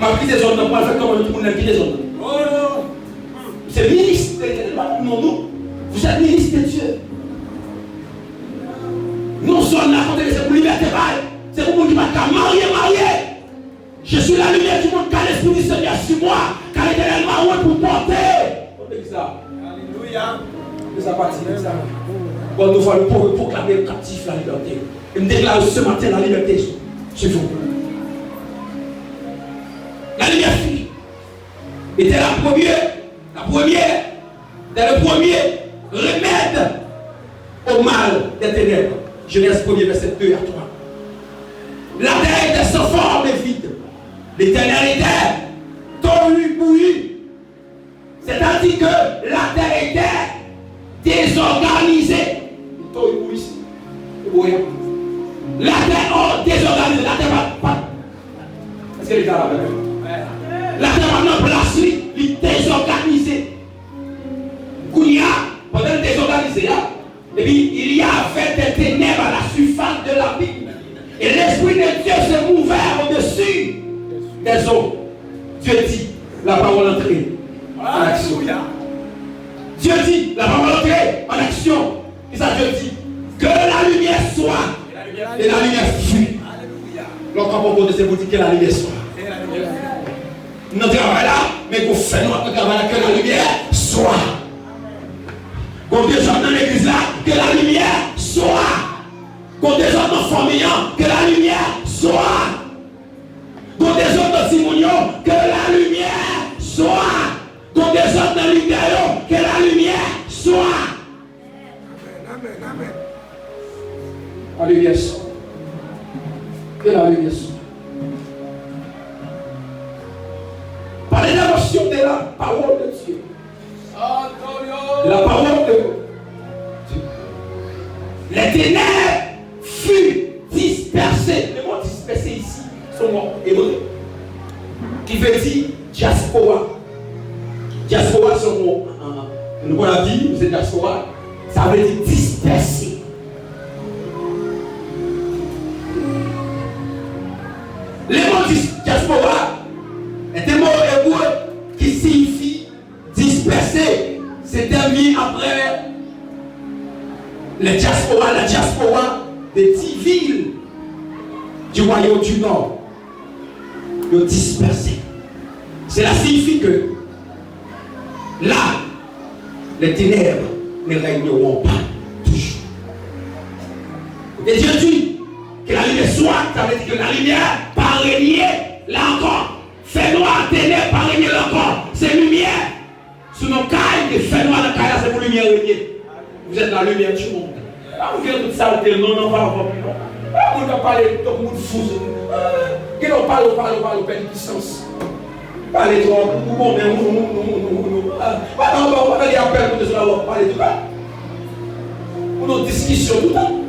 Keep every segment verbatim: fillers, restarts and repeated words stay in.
Pap kite zòn nan, pral fè kòman tout moun nan kite zòn nan. Se minis de Letènèl, pa non, non. Vous êtes ministre de Dieu. Non, zòn nan kote se pou libète bay. Se pou moun ki pa ka marye, marye. Je suis la lumière du monde, car l'Esprit du Seigneur sur moi, car l'Éternel m'a oint pour porter. Kote ki sa? Alelouya. Ke sa pati, ke sa. Bon, nou fò nou pou pwoklame kaptif la libète. E m deklare ce matin la liberté sur vous. La lumière fut. Était la première, la première, dans le premier remède au mal des ténèbres. Genèse premier, verset deux à trois. La terre était sans forme et vide. L'Éternel était tohu bohu. C'est-à-dire que la terre était désorganisée. Tohu bohu isi. Ou wè? La terre, oh, désorganisée. La terre pa, pa. Èske li ka la menm? La terre pa nan plas li, li dezòganize. Kounye a, pandan l dezòganize a, epi, il y avait des ténèbres à la surface de l'abîme. Et l'Esprit de Dieu se mouvait au-dessus des eaux. Dieu dit, la parole entre en action. Alelouya. Dieu dit, la parole entre en action. Kisa Dieu dit? Que la lumière soit. Et la lumière fut. Alelouya. Lè w kanpe yon kote, se pou di que la lumière soit. Nan travay la, men gon fènwa nan travay la, que la lumière soit. Gon dezòd nan legliz la, que la lumière soit. Gon dezòd nan fanmi an, que la lumière soit. Gon dezòd nan timoun yo, que la lumière soit. Gon dezòd nan lidè yo, que la lumière soit. Amèn, amèn, amèn. La lumière soit. Que la lumière soit. Par l'intervention de la parole de Dieu. De la parole de Dieu. Les ténèbres furent dispersées. Le mot dispersé ici, se yon mo ebre ki vle di dyaspora. Dyaspora se yon mo, nou konn ap di, se dyaspora, sa vle di dispèse. Le mot dis-, diaspora est un mot hébreu qui signifie dispersé. C'est terminé après les diaspora, la diaspora des dix villes du royaume du nord. Yo dispersé. Cela signifie que là, les ténèbres ne régneront pas toujours. Et Dieu dit que la lumière soit, ça veut dire que la lumière pas régner là encore. Fènwa, tenèb pa renye la ankò. Se limyè. Si w nan kay, gen fènwa nan kay la, se pou limyè renye. Vous êtes la lumière du monde. Pa pou gen tout salte non, non, pa ankò pli non. Pa moun k ap pale tankou moun fou sou nou. Gen lè w pale, w pale, w pale, w pèdi pisans. Pale twòp, ou bon, men ou, ou, ou, ou, ou, ou. Ah, pa nan, pa, pa nan, li apèl moute sou la, w ap pale toutan. Ou nan diskisyon toutan.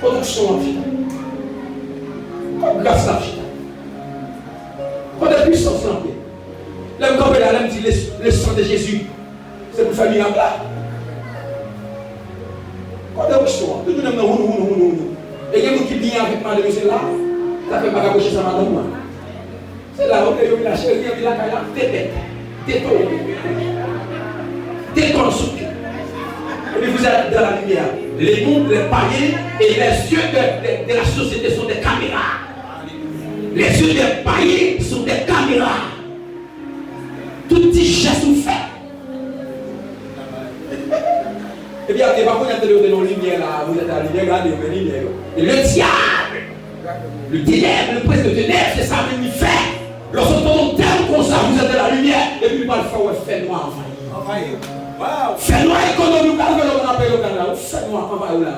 Kote onksyon an ap chita? Kote gras la ap chita? Kote pwisans lan ye? Lè m kanpe la, lè m di le, le sang de Jésus, se pou fè mirak la. Kote onksyon an? Toujou nan hounou, hounou, hounou, hounou. E gen moun ki byen avèk madanm yo, se la, sa fè m pa ka pwoche san madanm mwen. Se la, yo vle yo vin la cheri, yo vin lakay la, de bèt, de toro, de kòn sou tou. Et puis vous êtes dans la lumière. Le monde, les païens et les yeux de, de, de la société sont des caméras. Les yeux des païens sont des caméras. Tout ti jès ou fè. Epi ap di, pa konnen tande yo te nan limyè la, vous êtes la lumière, gade yo, men limyè yo. E le diable, le ténèbre, le prince de ténèbres, se sa menm li fè. Lè w sot nan yon tèm konsa, vous êtes de la lumière, epi li pral fè w wè fènwa anvayi. Anvayi. Waw. Fènwa ekonomi, ou ka rive lè w pa ka peye lokal la, yon fènwa anvayi w la.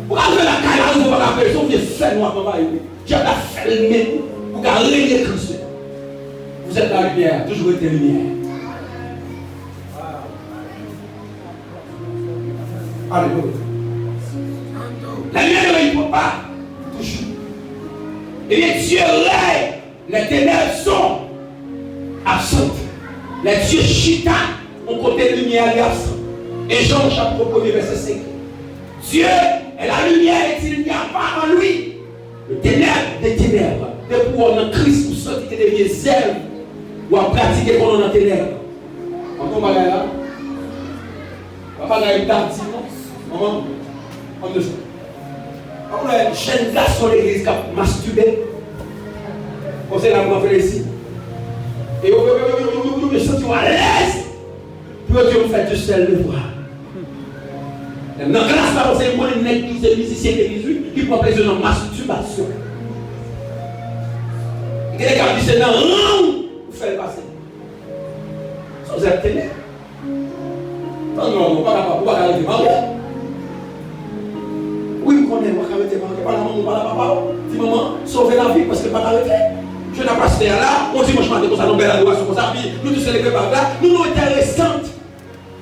Ou ka rive lakay la, ou pa ka peye, se yon vye fènwa anvayi w. Dyab la fè l menm pou w ka renye kanser. Vous êtes la lumière, toujours rete limyè. Alelouya. La lumière ne règne pas toujours. Eh bien, Dieu règne, les ténèbres sont absentes. Les dieux chita, yon kote limyè a li absan. Un Jean chapitre premier, verset cinq. Dieu est la lumière et il n'y a pas en lui de ténèbres, de ténèbres. Depi w nan Kris, ou santi gen de vye zèv w ap pratike konnen nan tenèb. Ann pran bagay la. Pa bagay m t ap di non. Manman, ann de sa. Pa w wè jèn gason legliz k ap mastibe? Konse la pou anfle isi. E yo, yo, yo santi yo alèz pou yo di yo fè Dieu seul le voir. Nan klas la, se mwen nèg ki se mizisyen legliz wi, ki pran plezi nan mastibasyon. Gen nèg k ap di se nan ran w ou fè l pase. Se yon zèv tenèb. Tann non, ou pa ka, ou pa ka rete marye. Wi, m konnen ou pa ka rete marye. Pale a manman w, pale a papa w. Di manman, sove lavi, paske m pa ka rete. Jwenn ak pastè a la, yon dimanch maten konsa, nan bèl adorasyon konsa, pi nou tou selebre Pak la, nou non enteresan.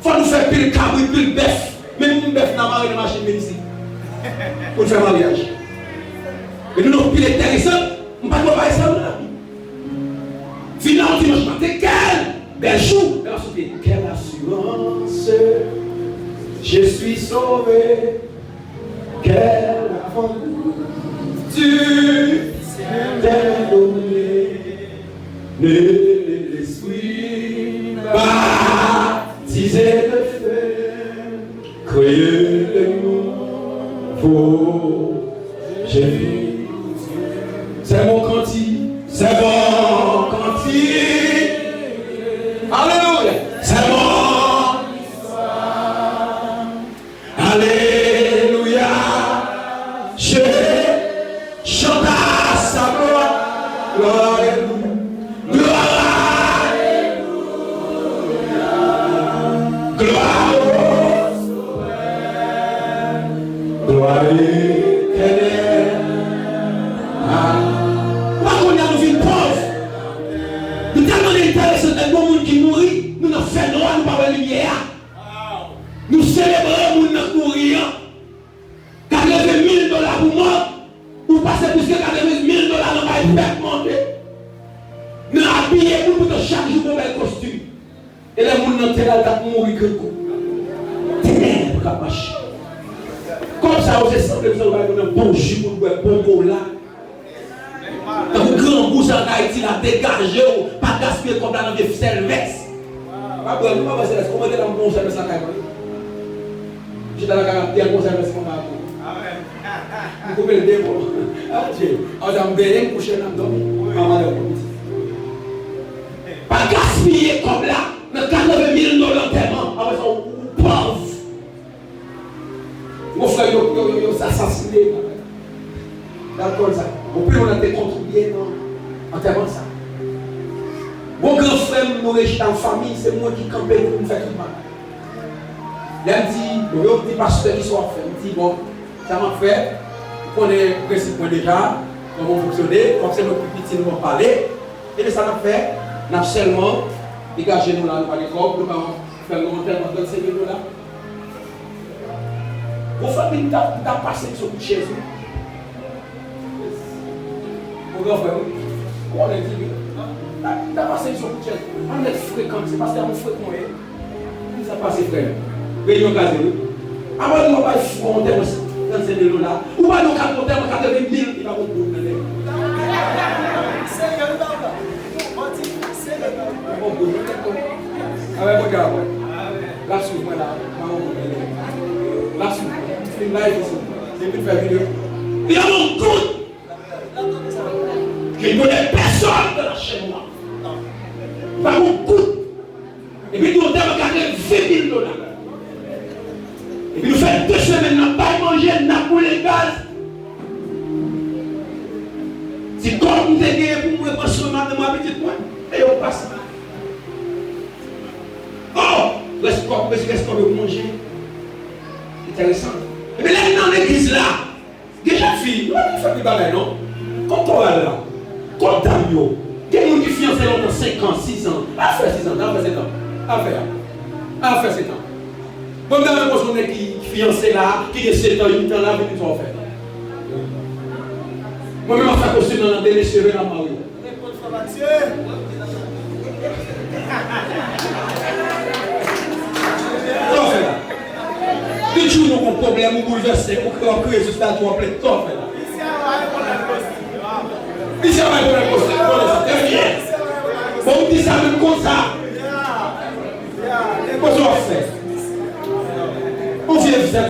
Fò nou fè pil kabrit, pil bèf. Menm yon bèf n a mare nan machin vin isit. Pou n fè maryaj. Men nou non pil enteresan, m pa t wè bagay sa yo nan Labib. Vin la yon dimanch maten, kèl bèl jou, lè w ap sote. Quelle assurance, je suis sauvé, quelle aventure Dieu t'a donné, ne l'esprit baptisé de feu, créé de nouveau. J'ai vu. C'est mon cantique, c'est mon cantique. Alléluia. C'est mon histoire. Alléluia. Je chante à sa gloire. Gloire, alléluia. Gloire, alléluia. Gloire au Sauveur. Gloire éternelle. Ah. Ou pa konnen nou vin pòv. Nou tèlman enterese nan bon moun ki mouri, nou nan fènwa, nou pa wè limyè a. Nou selebre moun nan k mouri an. Katreven mil dola pou mò, ou pase plis ke katreven mil dola nan bay pèp mande. Nan abiye moun, poutan chak jou gon bèl kostim. E lè moun nan tè la, l t ap mouri grangou. Tenèb k ap mache. Kòb sa yo se sanble pou sa yo bay moun nan bon ji pou l bwè, bon kola. Tankou grangou sa k Ayiti la, degaje w, pa gaspiye kòb la nan vye sèlvès. Pa bwè, nou pa bwè sèlvès. Kòman te la m pran yon sèlvès lakay mwen? Chita lakay la, m te al pran yon sèlvès mwen pa tou. M koupe l de bò. Adje. An sa m benyen, m kouche, m ap dòmi. Mama dòmi. Pa gaspiye kòb la nan katreven mil dola antèman. Apre sa, ou, ou pòv. Gon frè yo, yo, yo, yo asasine l. L al konn sa. Gon pil moun te kontribye nan antèman sa. Gon gran frè m, nou rejte an fanmi, se mwen ki kanpe pou m fè tout bagay. Lè m di, bon, yo di pastè, kisa w ap fè? M di, bon, sa m ap fè, ou konnen prensip mwen deja, kòman m fonksyone, fòk se mwen ki pi piti, nou pap pale. Ebyen sa n ap fè, n ap sèlman degaje nou la, nou pa gen kòb, nou pa fè nou antèman trannsenk mil dola. Gon fanmi m t ap, m t ap pase m sou kout chèz wi. Gon gran frè m wi. Konnen di wi. M t ap, m t ap pase m sou kout chèz. Ann nèt frekan, se pastè a m frekan ye. Sa pase frè m. Reyinyon kraze wi. Apre nou bay fwa yon tèmwen trannsenk mil dola. Ou pa nou kat yon tèmwen katreven mil, li pa bon pou ou nan nèg. Serye wi papa. Manti, serye. Bon, bon, bon. Avè bon travay. L ap swiv mwen la. L ap swiv mwen. Li live isi. Depi l fè videyo. Li pa bon kout. Je ne connais personne de la chaîne noire. Pa bon kout. Epi nou tèlman gade ven mil dola. Epi nou fè de semèn n ap bay manje, n ap boule gaz. Ti kòb m te genyen pou mwen pran swen madanm mwen, pitit mwen, e yo pase. Oh! Rès kòb, rès, rès kòb yo pou manje. Enteresan. Epi lè m nan legliz la, gen jèn fi, nou pa vin fè pil bagay non. Kòb koral la, kòb dam yo. Gen moun ki fiyanse lontan, senk an, sis an. Al fè sis an, al fè sèt an. Al fè a. Al fè sèt an. Bon, m ta renmen poze yon nèg ki fiyanse la, ki gen sèt an, uit an la, vin di w sa w fè. Mwen menm ap fè kostim nan, nan demen cheve nan marye. Reponn frè Matye. Sa w fè la? Tout jou nou gon pwoblèm, ou boulvèse, ou kre-, w ap kriye sou stati, w ap plede. Sa w fè la? Isi a, w a reponn nan kostim. Misye bay pwoblèm konsa, konnen sa trè byen. Bon, ou di sa menm konsa. Konsa w ap fè. Yon vye vizaj